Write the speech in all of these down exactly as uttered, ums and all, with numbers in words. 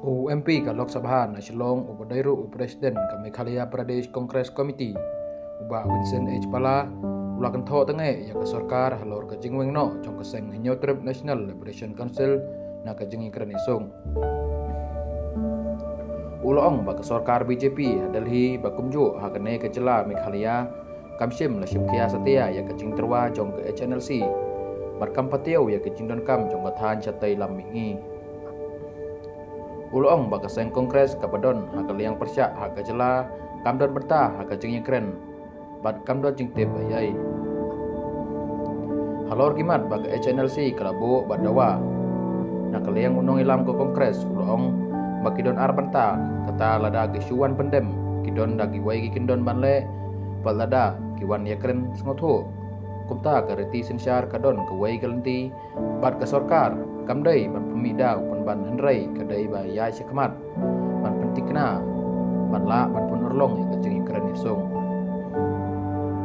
U MP ka Lok Sabha na Shillong uba dei ruh u President ka Meghalaya Pradesh Congress Committee, u Bah Vincent H Pala, u la kynthoh tang ïa ka sorkar halor ka jingweng noh jong ka seng Hynñiewtrep National Liberation Council na ka jingïakren ïasung. U la ong ba ka sorkar BJP ha Delhi ba kumjuh ha kane ka jylla Meghalaya kam shym la shim khia satia ïa ka jingtyrwa jong ka HNLC bad kam patiew ïa ka jingdonkam jong ka thaiñ shatei lam mihngi. U la ong ba ka seng Congress kaba don ha ka liang pyrshah ha ka jylla kam don bynta ha ka jingïakren bad kam don jingtip ei ei. Halor ki mat ba ka HNLC ka la buh bad dawa, na ka liang u nongïalam ka Congress u la ong ba ki don ar bynta, kata lada ki shu wan pyndem ki don da kiwei ki kyndon ban leh, bad lada ki wan ïakren sngewthuh. Kumta ka riti synshar ka don kawei ka lynti bad ka sorkar kam dei ban pynmih da u pynban, hynrei ka dei ba ïaid shakhmat ban pynthikna ban lah ban pynurlong ïa ka jingïakren ïasung.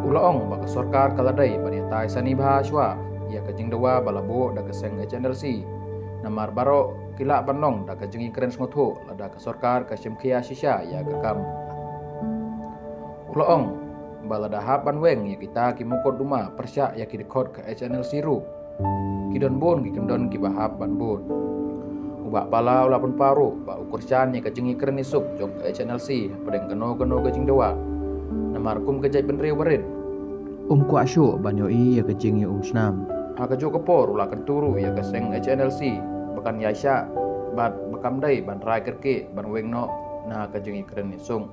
U la ong ba ka sorkar ka la dei ban ïatai sani bha shuwa ïa ka jingdawa ba la buh da ka seng HNLC, namar baroh ki lah ban long da ka jingïakren sngewthuh lada ka sorkar ka shim khia shisha ïa ka kam. U la ong ba lada hap ban weng ïa kita ki mukotduma pyrshah ïa ki dkhot ka HNLC ruh, ki don bun ki kyndon kiba hap ban bud. U Bah Pala u la pynpaw ruh ba u kyrshan ïa ka jingïakren ïasuk jong ka HNLC hapdeng kano kano ka jingdawa, namar kum ka jaitbynriew barit um kwah shuh ban ïohi ïa ka jingïaumsnam. Ha kajuh ka por u la kyntu ruh ïa ka seng HNLC ba kan ïaishah bad ba kam dei ban rai kyrkieh ban weng noh na ka jingïakren ïasung.